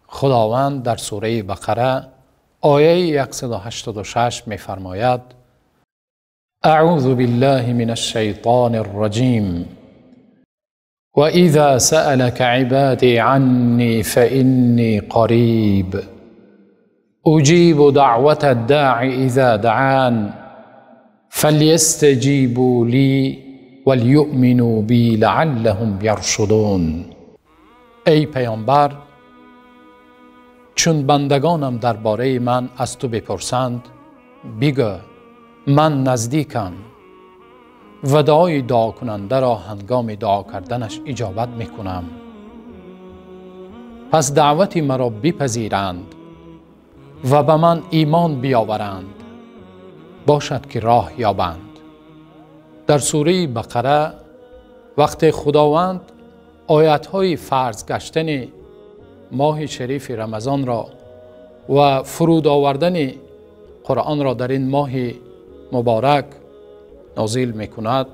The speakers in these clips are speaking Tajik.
خداوند در سوره بقره آیه 186 می‌فرماید: اعوذ بالله من الشیطان الرجیم وإذا سألك عبادي عني فإني قريب أجيب دعوة الداع إذا دعان فليستجيبوا لي وليؤمنوا بي لعلهم يرشدون. ای پیامبر، چون بندگانم درباره من از تو بپرسند، بگو من نزدیکم و دعای دعا کننده را هنگام دعا کردنش اجابت میکنم. پس دعوت مرا بپذیرند و به من ایمان بیاورند، باشد که راه یابند. در سوره بقره وقت خداوند آیت‌های فرض گشتن ماه شریف رمضان را و فرود آوردن قرآن را در این ماه مبارک نازل میکند،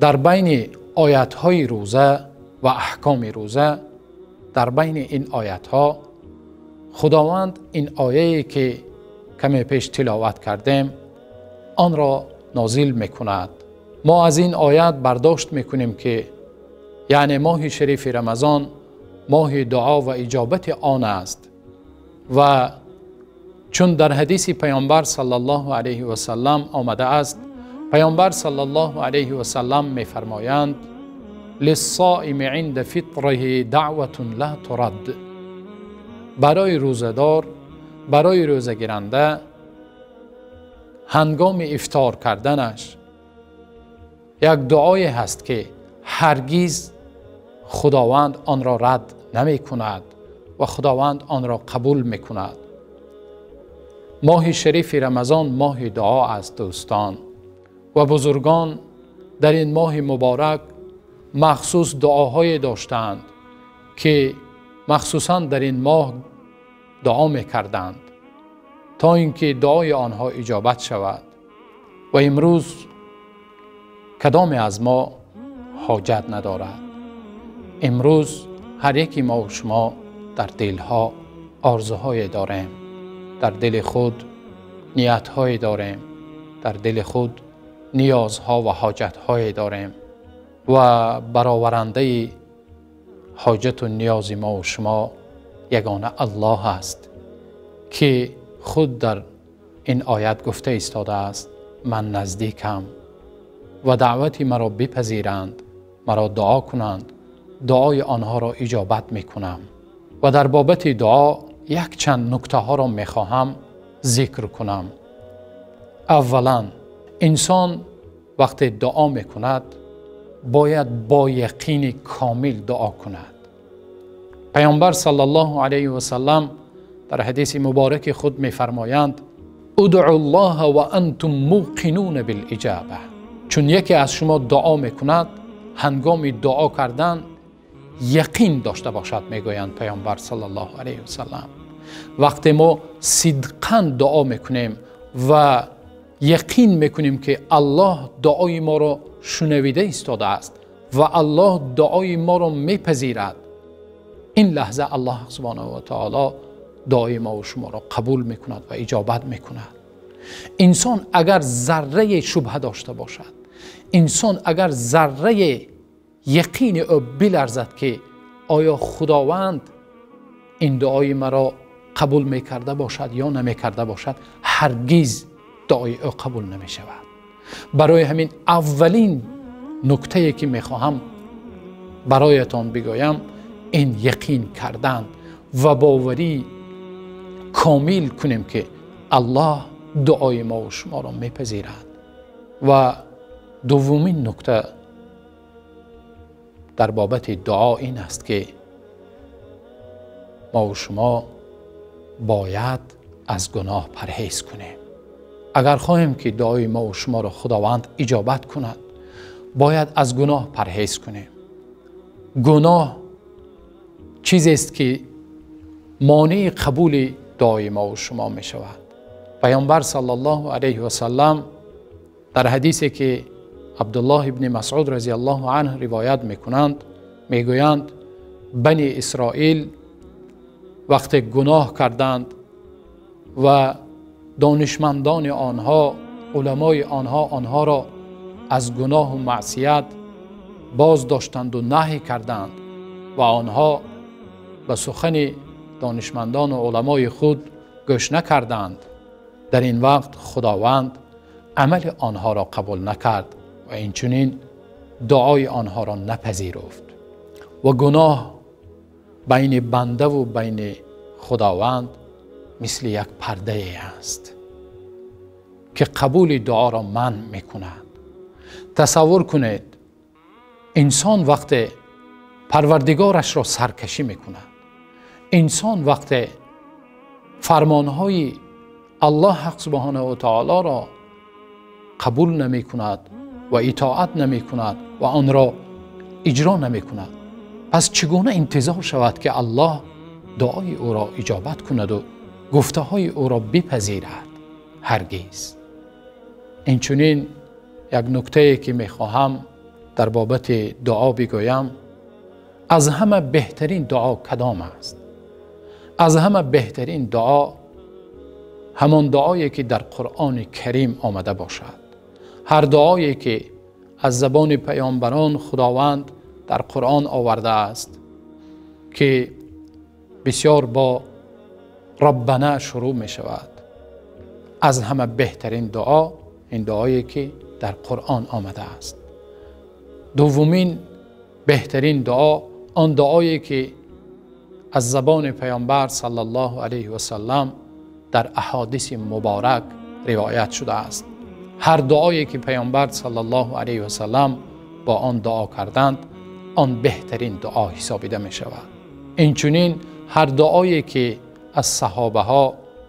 در بین آیت‌های روزه و احکام روزه، در بین این آیت‌ها خداوند این آیه که کمی پیش تلاوت کردیم آن را نازل میکند. ما از این آیت برداشت میکنیم که یعنی ماه شریف رمضان ماه دعا و اجابت آن است. و چون در حدیث پیامبر صلی الله علیه و سلم آمده است، پیامبر صلی الله علیه و سلم میفرمایند: للصائم عند فطره دعوة لا ترد. برای روزه‌دار، برای روزه گیرنده، هنگام افطار کردنش یک دعای هست که هرگز خداوند آن را رد نمی کند و خداوند آن را قبول می کند. ماه شریف رمضان ماه دعا است دوستان و بزرگان. در این ماه مبارک مخصوص دعاهای داشتند که مخصوصا در این ماه دعا می کردند تا اینکه دعای آنها اجابت شود. و امروز کدام از ما حاجت ندارد؟ امروز هر یکی ما و شما در دلها آرزوهای داریم، در دل خود نیتهای داریم، در دل خود نیازها و حاجتهای داریم و برآورنده حاجت و نیاز ما و شما یگانه الله است که خود در این آیت گفته ایستاده است: من نزدیکم و دعوت مرا بپذیرند، مرا دعا کنند، دعای آنها را اجابت میکنم. و در بابت دعا یک چند نکته ها را میخواهم ذکر کنم. اولا، انسان وقتی دعا میکند باید با یقین کامل دعا کند. پیامبر صلی الله علیه و سلم در حدیث مبارک خود میفرمایند: ادعوا الله و انتم موقنون بالاجابه. چون یکی از شما دعا میکند، هنگام دعا کردن یقین داشته باشد، میگویند پیامبر صلی الله علیه و سلم. وقتی ما صدقاً دعا میکنیم و یقین میکنیم که الله دعای ما را شنویده ایستاده است و الله دعای ما را میپذیرد، این لحظه الله سبحانه و تعالی دعای ما و شما را قبول میکند و اجابت میکند. انسان اگر ذره شبهه داشته باشد، انسان اگر ذره یقین او بلرزد که آیا خداوند این دعای مرا قبول میکرده باشد یا نمیکرده باشد، هرگز دعای او قبول نمیشود. برای همین اولین نکته که میخواهم برایتان بگویم این یقین کردن و باوری کامل کنیم که الله دعای ما و شما را میپذیرد. و دومین نکته در بابت دعا این است که ما و شما باید از گناه پرهیز کنیم. اگر خواهیم که دعای ما و شما را خداوند اجابت کند، باید از گناه پرهیز کنیم. گناه چیزی است که مانع قبول دعای ما و شما می شود. Паёмбар саллаллоҳу алайҳи васаллам дар ҳадисе ки Абдуллоҳ ибни Масъуд разияллоҳу анҳу ривоят мекунанд, мегӯянд: Бани Исроил вақте гуноҳ карданд ва донишмандони онҳо, уламои онҳо онҳоро аз гуноҳу маъсият боз доштанд ва наҳй карданд ва онҳо ба сухани донишмандон ва уламои худ гӯш накарданд, дар ин вақт Худованд амали онҳоро қабул накард ва инчунин дуои онҳоро напазируфт. Ва гуноҳ байни банда ва байни Худованд мисли як пардае аст ки қабули дуоро манъ мекунад. Тасаввур кунед, инсон вақте парвардигорашро саркашӣ мекунад, инсон вақте фармонҳои Аллоҳ ҳақ субҳонаҳу ва таолоро қабул намекунад ва итоат намекунад ва онро иҷро намекунад, пас чӣ гуна интизор шавад ки Аллоҳ дуои ӯро иҷобат кунад ва гуфтаҳои ӯро бипазирад? Ҳаргиз. Инчунин як нуктае ки мехоҳам дар бобати дуо бигӯям, аз ҳама беҳтарин дуо кадом аст? Аз ҳама беҳтарин дуо ҳамон дуое ки дар Қуръони Карим омада бошад. Ҳар дуое ки аз забони паёмбарон Худованд дар Қуръон овардааст, ки бисёр бо Раббана шурӯъ мешавад, аз ҳама беҳтарин дуо ин дуое ки дар Қуръон омадааст. Дуввумин беҳтарин дуо он дуое ки аз забони паёмбар саллаллоҳу алайҳи васаллам дар аҳодиси муборак ривоят шудааст. Ҳар дуое ки паёмбар саллаллоҳу алайҳи васаллам бо он дуо карданд, он беҳтарин дуо ҳисобида мешавад. Инчунин ҳар дуое ки аз саҳобаҳо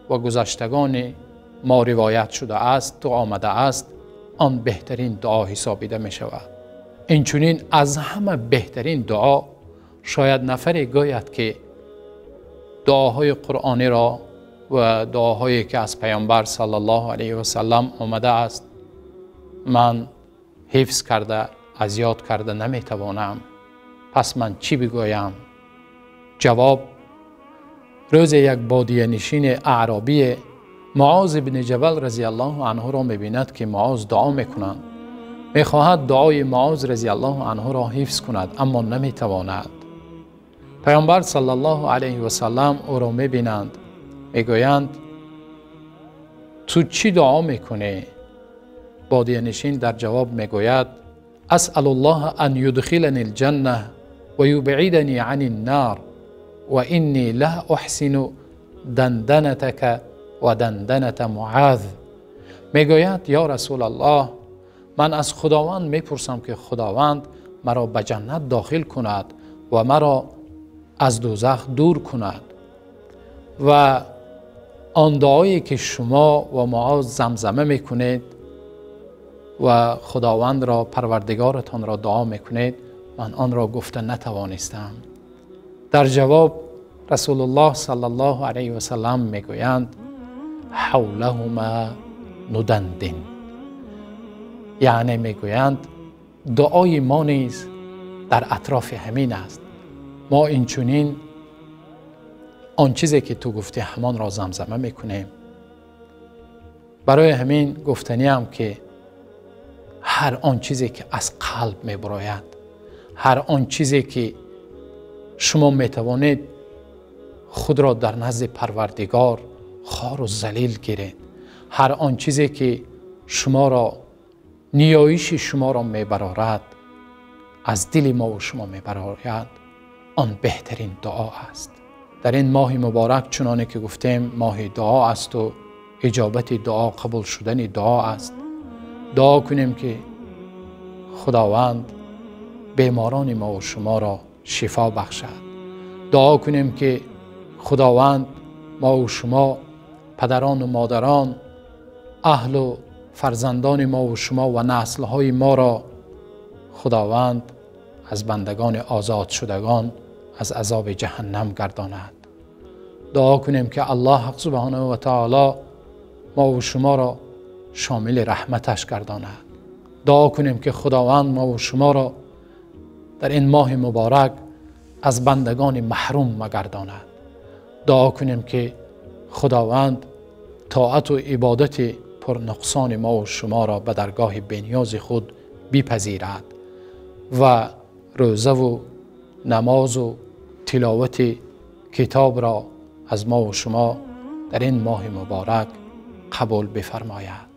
ва гузаштагони мо ривоят шудааст ва омадааст, он беҳтарин дуо ҳисобида мешавад. Инчунин аз ҳама беҳтарин дуо, шояд нафаре гӯяд ки дуоҳои қуръониро ва дуоҳое ки аз паёмбар саллаллоҳу алайҳи васаллам омадааст ман ҳифз карда, аз ёд карда наметавонам, пас ман чӣ бигӯям? Ҷавоб: рӯзе як бодиянишини аъробӣ Муоз ибни Ҷабал разияллоҳу анҳуро мебинад ки Муоз дуо мекунанд. Мехоҳад дуои Муоз разияллоҳу анҳуро ҳифз кунад, аммо наметавонад. Паёмбар саллаллоҳу алайҳи васаллам ӯро мебинанд, мегӯянд: ту чӣ дуо мекунӣ? Бодиянишин дар ҷавоб мегӯяд: асъалуллоҳа ан юдхилани лҷанна ва юбъидани ани ннар ва инни ла уҳсину данданатака ва данданата Муаз. Мегӯяд: ё Расулаллоҳ, ман аз Худованд мепурсам ки Худованд маро ба ҷаннат дохил кунад ва маро аз дӯзах дур кунад. Ва он дуое ки шумо ва Муоз замзама мекунед ва Худовандро, парвардигоратонро дуо мекунед, ман онро гуфта натавонистам. Дар ҷавоб Расулуллоҳ саллаллоҳу алайҳи васаллам мегӯянд: ҳавлаҳума нудандин. Яъне мегӯянд дуои мо низ дар атрофи ҳамин аст. Мо инчунин он чизе ки ту гуфтӣ ҳамонро замзама мекунем. Барои ҳамин гуфтаниам ки ҳар он чизе ки аз қалб мебарояд, ҳар он чизе ки шумо метавонед худро дар назди Парвардигор хору залил гиред, ҳар он чизе ки шуморо, ниёиши шуморо мебарорад, аз дили мо ва шумо мебарояд, он беҳтарин дуо аст. Дар ин моҳи муборак, чуноне ки гуфтем, моҳи дуо аст ва иҷобати дуо, қабул шудани дуо аст. Дуо кунем ки Худованд беморони мо ва шуморо шифо бахшад. Дуо кунем ки Худованд мо ва шумо, падарон ва модарон, аҳлу фарзандони мо ва шумо ва наслҳои моро Худованд аз бандагони озод шудагон аз азоби ҷаҳаннам гардонад. Дуо кунем ки Аллоҳ субҳонаҳу ва таоло мо ва шуморо шомили раҳматаш гардонад. Дуо кунем, ки Худованд мо ва шуморо дар ин моҳи муборак аз бандагони маҳрум магардонад. Дуо кунем, ки Худованд тоат ва ибодати пурнуқсони мо ва шуморо ба даргоҳи бениёзи худ бипазирад ва рӯза ва намоз ва тиловати китобро аз мо ва шумо дар ин моҳи муборак қабул бифармояд.